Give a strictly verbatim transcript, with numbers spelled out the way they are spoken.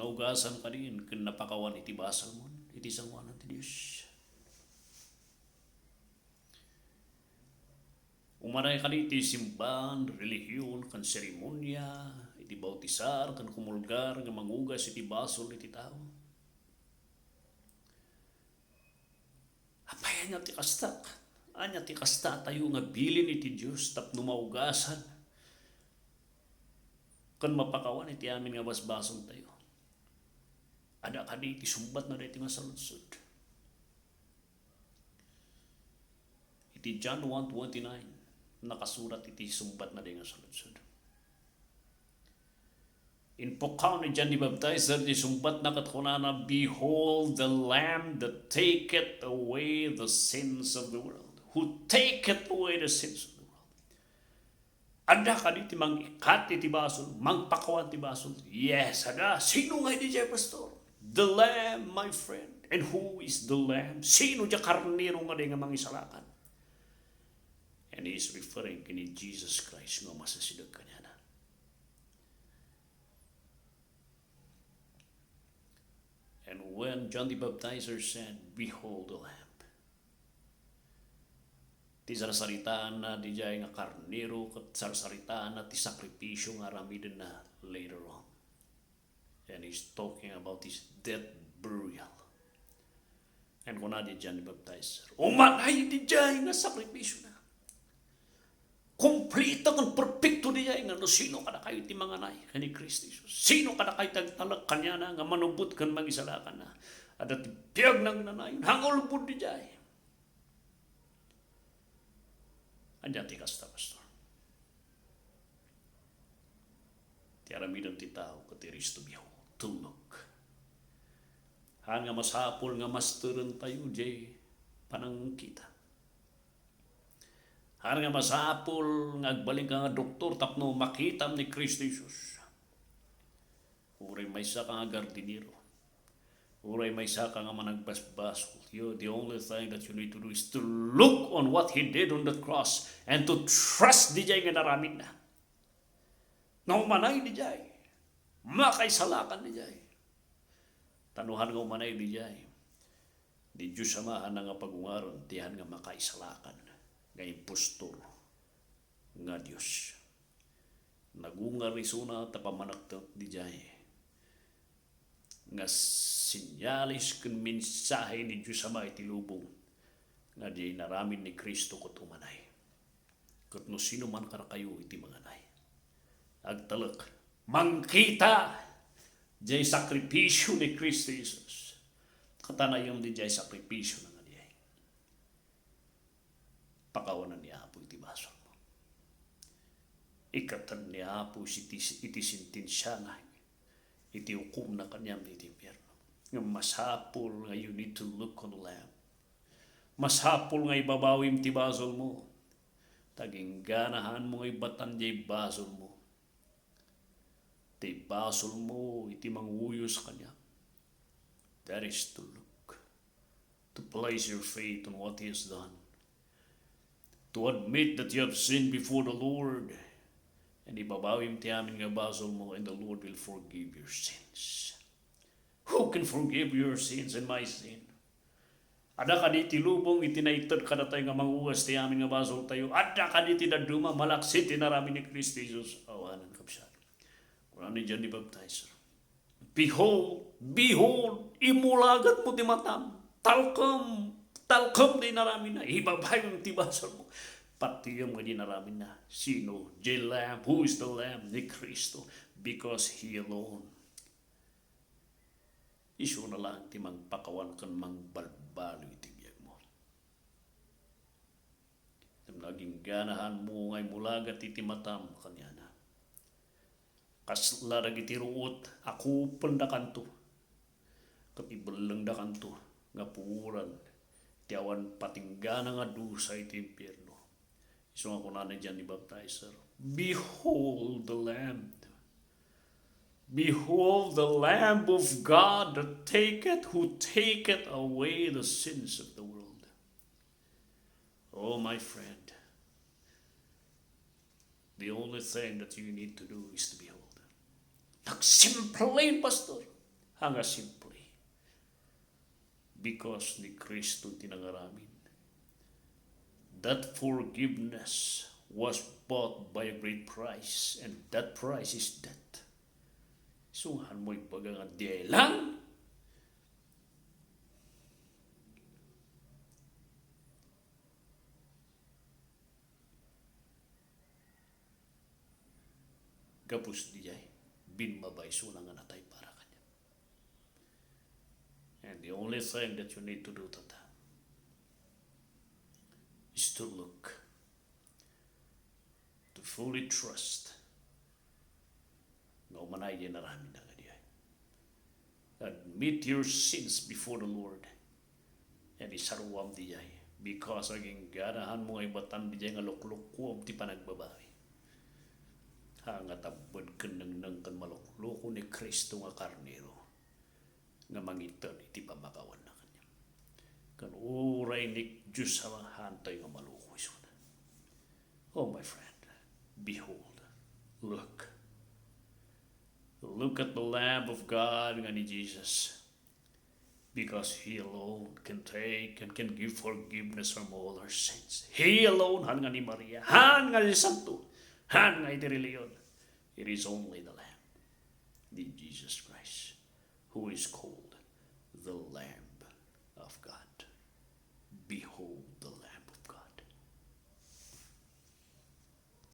naugasan kadin ken napakawan iti basolmon iti sangoanan ti Dios. Umanay kadi iti simbaan, relihiyon, ken seremonia, iti bautisar, ken kumulgar nga mangugas iti basol iti tao. Apay, ania ti kasta? Ania ti kasta tayo nga bilin iti Dios tapno maugasan ken mapakawan iti amin nga basbasoltayo? Adda kadi iti sumbatna daytoy nga saludsod? Iti John one twenty-nine, nakasurat iti sumbatna daytoy nga saludsod. Impukaw ni John the Baptizer ti sumbatna ket kunana, "Behold the Lamb that taketh away the sins of the world." Who taketh away the sins of the world. Adda kadi ti mangikkat iti basol, mangpakawan ti basol? Yes, adda. Sino ngay diay, Pastor? The Lamb, my friend. And who is the Lamb? Sino diay karnero nga diay nga mangisalakan? And he is referring ken ni Jesus Christ nga masasideg kaniana. And when John the Baptizer said, "Behold the Lamb," ti sarsaritaanna diay nga karnero ket sarsaritaanna ti sakripisio nga aramidenna later on. And he's talking about his death, burial. And kuna diay John the Baptizer, "Umanay diay nga sakripisiona." Kompleto ken perpekto diay nga no sino kadakayo ti manganay ken ni Cristo Jesus. Sino kadakayo ti agtalek kaniana nga manubot ken mangisalakanna? Adda ti biagna nga nanayon. Hangulbod diay. Ania ti kasta, Pastor? Ti aramiden ti tao ket it is to behold, to look. Haan nga masapul nga masteren tayo diay panangkita. Haan nga masapul nga agbalinka nga doktor tapno makitam ni Cristo Jesus. Uray maysaka nga gardinero. Uray maysaka nga managbasbasol. You, the only thing that you need to do is to look on what he did on the cross and to trust diay nga inaramidna. Nga umanay diay, makaisalakan diay. Ta no haan nga umanay diay, ni Dios Ama haan nga pagungaren ti haan nga makaisalakan nga impostor nga Dios. Nagungar isuna ta pammaneknek diay nga senyales ken mensahe ni Dios Ama iti lubong nga diay inaramid ni Cristo ket umanay. Ket no sino man kadakayo iti manganay, agtalek, mangkita diay sakripisio ni Cristo Jesus, ket anayem diay sakripisio na nga diay. Pakawanan ni Apo iti basolmo. Ikkaten ni Apo iti, iti sentensiana, iti ukomna kaniam iti impierno. Ngem masapul nga you need to look on the Lamb. Masapul nga ibabawim ti basolmo. Ta ingganahanmo nga ibatan diay basolmo. Ti basolmo iti manguyos kaniam. That is to look, to place your faith on what he has done. To admit that you have sinned before the Lord. And ibabawim ti amin nga basolmo, and the Lord will forgive your sins. Who can forgive your sins and my sin? Adda kadi ti lubong iti naited kadatayo nga mangugas ti amin nga basoltayo? Adda kadi ti dadduma malaksid ti inaramid ni Cristo Jesus? Awanen, kabsat. Kuna ni John the Baptizer, "Behold, behold, imulagatmo ti matam. Talkem, talkem ti inaramidna. Ibabawim ti basolmo. Patiem nga diay inaramidna." Sino? The Lamb. Who is the Lamb? Ni Cristo. Because he alone. Isuna laeng ti mangpakawan ken mangbalbaliw iti biagmo. Ngem no agingganahanmo nga imulagat iti matam kaniana, kasla dagiti ruot a kupendakanto ket ibellengdakanto nga puoran ti awan patinggana nga dusa iti impierno. Isu nga kuna ni John the Baptizer, "Behold the Lamb. Behold the Lamb of God that taketh, who taketh away the sins of the world." Oh, my friend, the only thing that you need to do is to behold. Nagsimple, Pastor. Ania, simply because ni Cristo ti nangaramid. That forgiveness was bought by a great price, and that price is death. Isu nga haan mo ibaga nga diay lang. Gapu diay, bimmaba isuna nga natay para kaniak. And the only thing that you need to do today is to look, to fully trust nga umanay diay inaramidna kadiay. Admit your sins before the Lord. And isaruam diay, because agingga haan mo nga ibatan diay nga luklukuam ti panagbabawi. Haan nga tapped ken nengneng ken malukloko ni Cristo nga karnero nga mangited iti pammakawanna kaniak. Ken uray ni Dios a haantayo nga maluko isuna. Oh, my friend, behold, look. Look at the Lamb of God nga ni Jesus. Because He alone can take and can give forgiveness from all our sins. He alone, haan nga ni Maria, haan nga ni Santo, haan nga iti relihiyon. It is only the Lamb, the Jesus Christ, who is called the Lamb